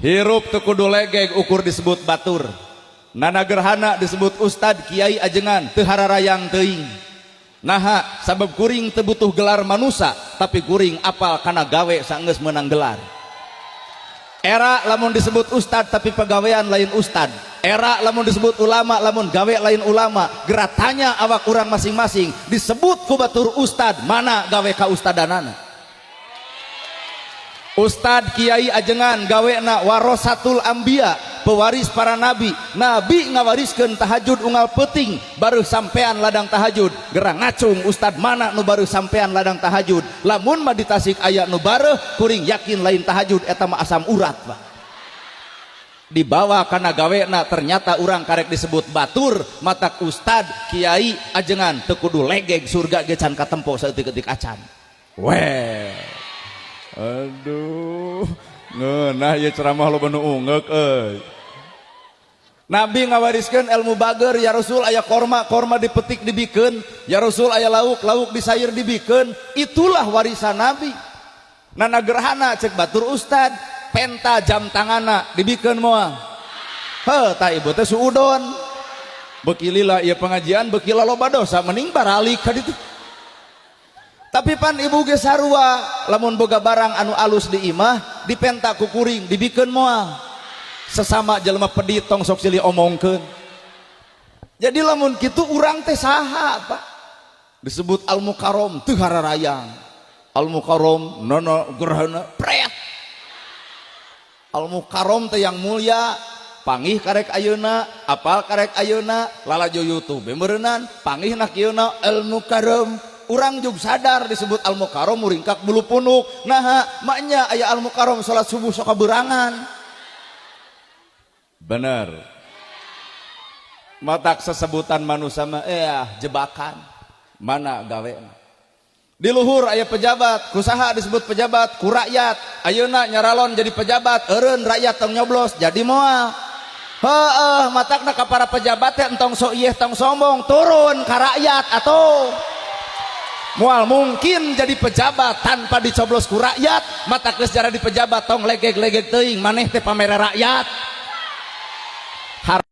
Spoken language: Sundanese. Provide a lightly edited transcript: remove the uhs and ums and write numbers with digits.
Hirup teu kudu legeg ukur disebut batur. Nana Gerhana disebut ustad, kiai, ajengan, teu hararayang teuing. Naha? Sabab kuring teu butuh gelar manusa, tapi kuring apal kana gawe sanggeus meunang gelar. Era lamun disebut ustad tapi pegawaian lain ustad. Era lamun disebut ulama, lamun gawe lain ulama. Geura tanya awak urang masing-masing, disebut ku batur ustad, mana gawe ka ustadanana? Ustad, kiai, ajengan gawena warasatul ambia, pewaris para nabi. Nabi ngawariskeun tahajud unggal peuting, baru sampean ladang tahajud. Geura ngacung, ustad mana nu baru sampean ladang tahajud? Lamun mah di Tasik aya nu bareuh, kuring yakin lain tahajud, eta mah asam urat, Pak. Dibawa kana gawena, ternyata urang karek disebut batur. Matak ustad, kiai, ajengan teu kudu legeg, surga ge can katempo saeutik-eutik acan. Weh, aduh, ngeunah ieu ceramah, loba nu ungeuk euy. Nabi ngawariskeun ilmu bager. Ya Rasul, aya korma, korma dipetik dibikeun. Ya Rasul, aya lauk, lauk disayur dibikeun. Itulah warisan Nabi. Nana Gerhana cek batur ustad, penta jam tangana, dibikeun moal? Heh, tah ibu teh suudon. Beuki lila ieu pengajian, beuki loba dosa, mending baralik ka ditu. Tapi pan ibu ge sarua, lamun boga barang anu alus di imah, dipenta ku kuring, dibikeun moal? Sesama jelema pedit tong sok silih omongkeun. Jadi lamun kitu, urang teh saha, Pak? Disebut Al Mukarrom teu hararayang. Al Mukarrom Nono Gerhana pret. Al Mukarrom teh yang mulia, panggih karek ayeuna, apal karek ayeuna, lalajo YouTube meureunan, panggih na kieu Al Mukarrom. Urang juga sadar disebut Al Mukarrom muringkak bulu punuk. Nah, maknya aya Al Mukarrom salat subuh sok kaberangan. Bener. Matak sesebutan manusia mah jebakan. Mana gawe? Di luhur aya pejabat, kusaha disebut pejabat? Ku rakyat. Ayeuna nyaralon jadi pejabat, eureun rakyat tong nyoblos, jadi moal? Heeh, matakna ka para pejabat teh entong sok ieu, tong sombong, turun ka rakyat atau moal mungkin jadi pejabat tanpa dicoblos ku rakyat. Matak geus jadi pejabat tong legeg-legeg teuing, maneh teh pamere rakyat.